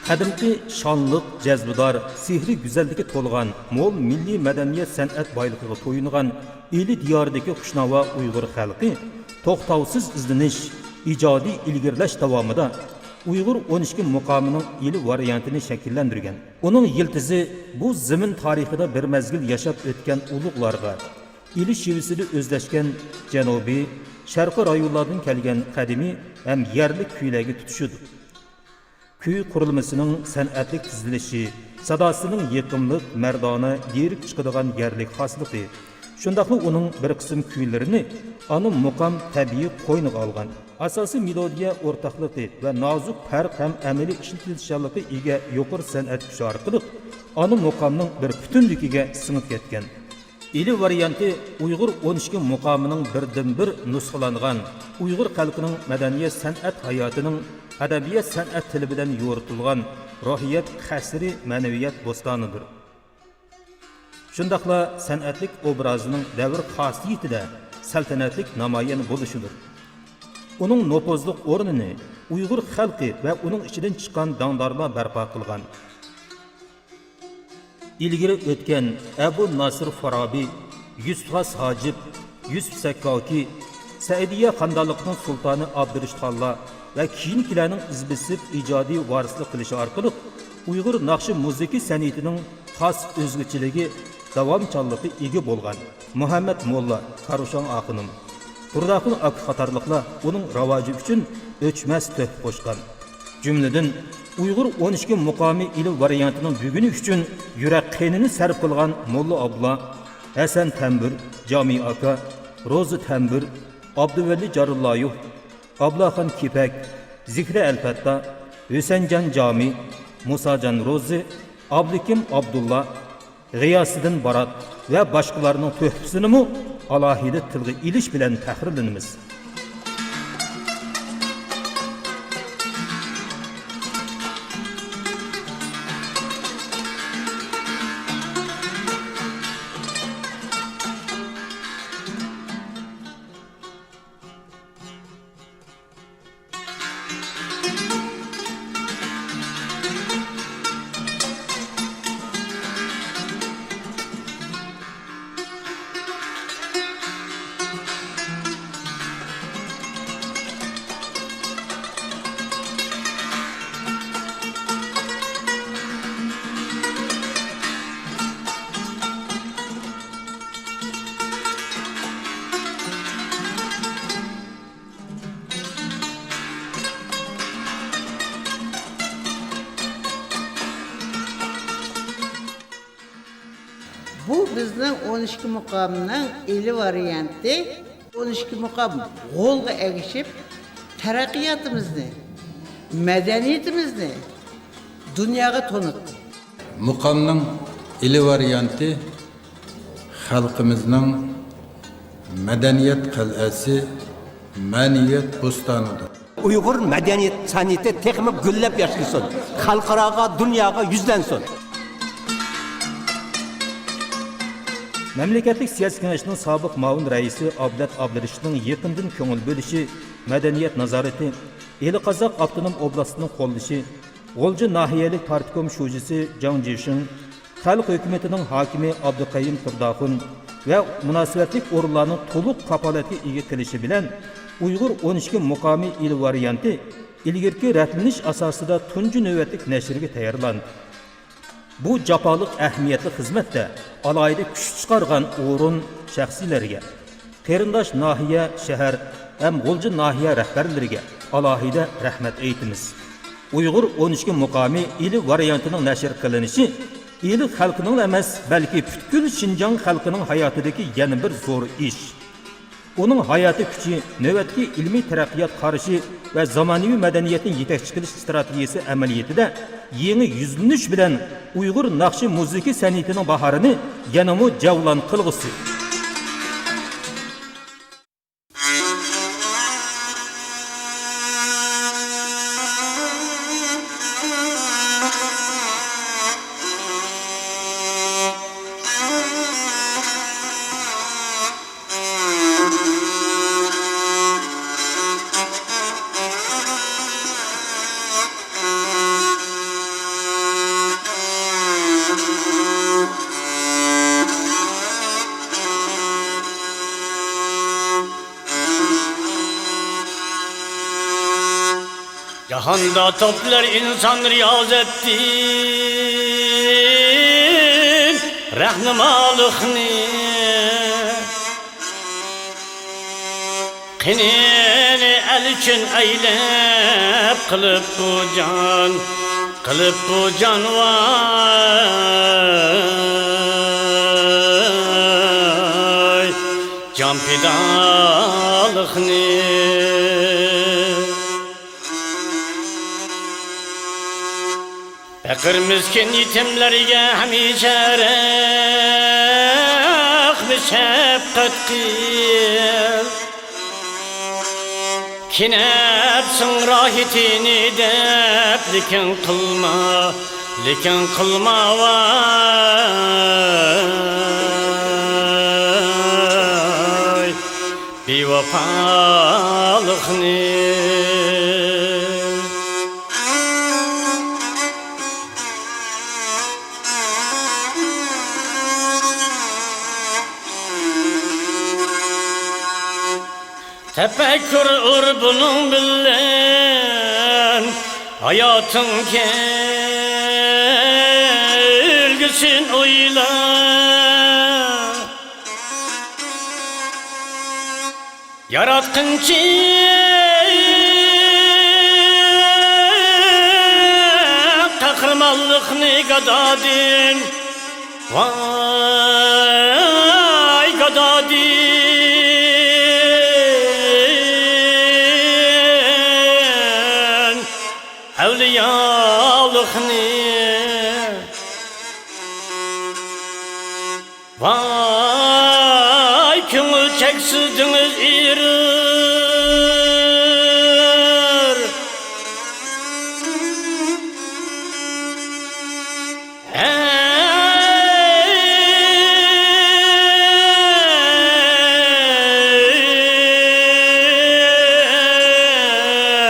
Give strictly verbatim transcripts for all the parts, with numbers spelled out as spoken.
قەدىمكى شانلىق، جەزبىدار، سېھرىي گۈزەللىككە تولغان، مول مىللىي مەدەنىيەت، سەنئەت بايلىقىغا تويۇنغان ئىلى دىيارىدىكى خۇشناۋا ئۇيغۇر خەلقى توختاۋسىز ئىزدىنىش، ئىجادىي ئىلگىرىلەش داۋامىدا ئۇيغۇر ئون ئىككى مۇقامىنىڭ ئىلى ۋارىيانتىنى شەكىللەندۈرگەن. ئۇنىڭ يىلتىزى بۇ زېمىن تارىخىدا بىر مەزگىل ياشاپ ئۆتكەن ئۇلۇغلارغا، ئىلى شېۋىسىدە ئۆزلەشكەن جەنۇبىي، شەرقىي رايونلاردىن كەلگەن قەدىمىي ھەم يەرلىك كۈيلەرگە تۇتىشىدۇ. كۈي قۇرۇلمىسىنىڭ سەنئەتلىك تىزىلىشى، ساداسىنىڭ يېقىملىق، مەردانە، لىرىك چىقىدىغان يەرلىك خاسلىقى، شۇنداقلا ئۇنىڭ بىر قىسىم كۈيلىرىنى ئانا مۇقام تەبىئىي قوينىغا ئالغان. ئاساسىي مېلودىيە ئورتاقلىقى ۋە نازۇك پەرق ھەم ئەمەلىي ئىشلىتىلىشچانلىقى ئىگە يۇقىرى سەنئەت كۈچى ئارقىلىق ئانا مۇقامنىڭ بىر پۈتۈنلۈكىگە سىڭىپ كەتكەن. ئىلى ۋارىيانتى ئۇيغۇر ئون ئىككى مۇقامىنىڭ بىردىنبىر نۇسخىلانغان، ئۇيغۇر خەلقىنىڭ مەدەنىيەت سەنئەت ھاياتىنىڭ ئەدەبىيات سەنئەت تىلى بىلەن يورۇتۇلغان روھىيەت قەسرى، مەنىۋىيەت بوستانىدۇر. شۇنداقلا سەنئەتلىك ئوبرازىنىڭ دەۋر خاسىيىتىدە سەلتەنەتلىك نامايان بولۇشىدۇر. ئۇنىڭ نوپۇزلۇق ئورنىنى ئۇيغۇر خەلقى ۋە ئۇنىڭ ئىچىدىن چىققان داڭدارلار بەرپا قىلغان. ئىلگىرى ئۆتكەن ئەبۇ ناسىر فارابى، يۈسۈپ خاس ھاجىپ، يۈسۈپ سەككاكى، سەئىدىيە خانىدانلىقىنىڭ سۇلتانى ئابدۇرېشىت خانلار ۋە كېيىنكىلەرنىڭ ئىز بېسىپ ئىجادىي ۋارىسلىق قىلىشى ئارقىلىق ئۇيغۇر ناخشا مۇزىكا سەنئىتىنىڭ خاس ئۆزگىچىلىكى، داۋامچانلىقى ئىگە بولغان مۇھەممەد موللا، كاروشاڭ ئاخۇنۇم، تۇرداخۇن ئاكا قاتارلىقلار ئۇنىڭ راۋاجى ئۈچۈن ئۆچمەس تۆھپە قوشقان. جۈملىدىن، ئۇيغۇر ئون ئىككى مۇقامى ئىلى ۋارىيانتىنىڭ بۈگۈنى ئۈچۈن يۈرەك قېنىنى سەرپ قىلغان موللا ئابدۇللا، ھەسەن تەمبۇر، جامى ئاكا، روزى تەمبۇر، ئابدۇۋەلى جارۇللايېۋ، ئابلاخان كېپەك، زىكرى ئەلپەتتا، ھۈسەنجان جامى، مۇساجان روزى، ئابلىكىم ئابدۇللا، غىياسىدىن بارات ۋە باشقىلارنىڭ تۆھپىسىنىمۇ ئالاھىدە تىلغا ئېلىش بىلەن پەخىرلىنىمىز. بۇ بىزنىڭ ئون ئىككى مۇقامنىڭ ئىلى ۋارىيانتى. ئون ئىككى مۇقام غولغا ئەگىشىپ، تەرەققىياتىمىزنى، مەدەنىيىتىمىزنى دۇنياغا تونۇتتى. مۇقامنىڭ ئىلى ۋارىيانتى خەلقىمىزنىڭ مەدەنىيەت قەلئەسى، مەنىۋىيەت بوستانىدۇر. ئۇيغۇر مەدەنىيەت سەنئىتى تېخىمۇ گۈللەپ ياشنىسۇن، خەلقئاراغا، دۇنياغا يۈزلەنسۇن. مەملىكەتلىك سىياسىي كېڭەشنىڭ سابىق مۇئاۋىن رەئىسى ئابلەت ئابلىرېشىتنىڭ يېقىندىن كۆڭۈل بۆلۈشى، مەدەنىيەت نازارىتى، ئىلى قازاق ئاپتونوم ئوبلاستىنىڭ قوللىشى، غۇلجا ناھىيەلىك پارتكوم شۇجىسى جاڭ جىشىڭ، خەلق ھۆكۈمىتىنىڭ ھاكىمى ئابدۇقەييۇم تۇرداخۇن ۋە مۇناسىۋەتلىك ئورۇنلارنىڭ تولۇق كاپالەتكە ئىگە قىلىشى بىلەن، ئۇيغۇر ئون ئىككى مۇقامى ئىلى ۋارىيانتى ئىلگىرىكى رەتلىنىش ئاساسىدا تۇنجى نۆۋەتلىك نەشرگە تەييارلاندى. بۇ جاپالىق ئەھمىيەتلىك خىزمەتتە ئالاھىدە كۈچ چىقارغان ئورۇن، شەخسلەرگە، قېرىنداش ناھىيە، شەھەر ھەم غۇلجا ناھىيە رەھبەرلىرىگە ئالاھىدە رەھمەت ئېيتىمىز. ئۇيغۇر ئون ئىككى مۇقامى ئىلى ۋارىيانتىنىڭ نەشر قىلىنىشى ئىلى خەلقىنىڭلا ئەمەس، بەلكى پۈتكۈل شىنجاڭ خەلقىنىڭ ھاياتىدىكى يەنە بىر زور ئىش. ئۇنىڭ ھاياتىي كۈچى نۆۋەتتىكى ئىلمىي تەرەققىيات قارىشى ۋە زامانىۋى مەدەنىيەتنى يېتەكچى قىلىش ئىستراتېگىيەسى ئەمەلىيىتىدە يېڭى يۈزلىنىش بىلەن ئۇيغۇر ناخشا مۇزىكا سەنئىتىنىڭ باھارىنى يەنىمۇ جەۋلان قىلغۇسى. قاندا توپلار ئىنسان رىيازەتتىن رەھنىمالىقنى. قېنىنى ئەل ئۈچۈن ئەيلەپ، قىلىپ بۇ جان، قىلىپ بۇ جان، ۋاي، جان پىدالىقنى. پەقىر مىسكىن يېتىملەرگە ھەمىشە رەھمى شەپقەت قىل. كېنەپسىڭ راھىتىنى دەپ، لېكىن قىلما، لېكىن قىلما، ۋاي، بىۋاپالىقنى. تەپەككۇر ئۇر بۇنىڭ بىلەن، ھاياتىڭ كەلگۈسىنى ئويلا. ياراتقىنچى قەھرىمانلىقنى گادادىن، ۋاي، گادادىن ئەۋلىيالىقنى. ۋاي، كۆڭۈل چەكسىز دېڭىز ئېرىر.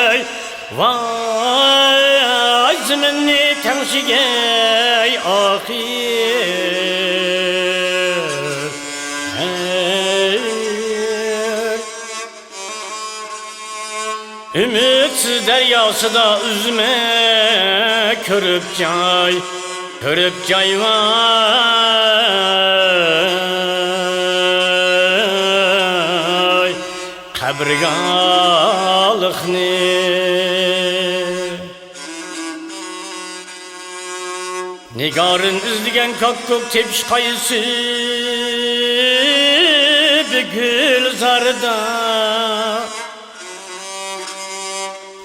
ھەي، ۋاي، زېمىننى تەڭشىگەي ئاخىر. ھەي. ئۈمىدسىز دەرياسىدا ئۈزمە كۆرۈپ جاي، كۆرۈپ جاي، ۋاي، قەبرىگاھلىقنى. نىگارىن ئىزدىگەن كاككۇك تېپىش قايسى بىر گۈلزاردا.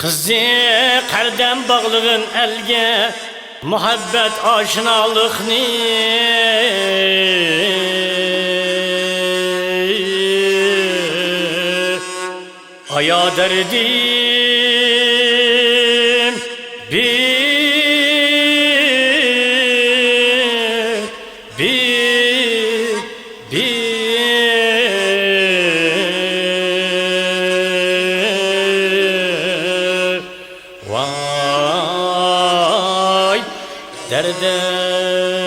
قىزىق ھەردەم باغلىغىن ئەلگە مۇھەببەت ئاشنالىقنى. ئايا دەردىم بىر، بىر، بىر، ۋاي دەردىم.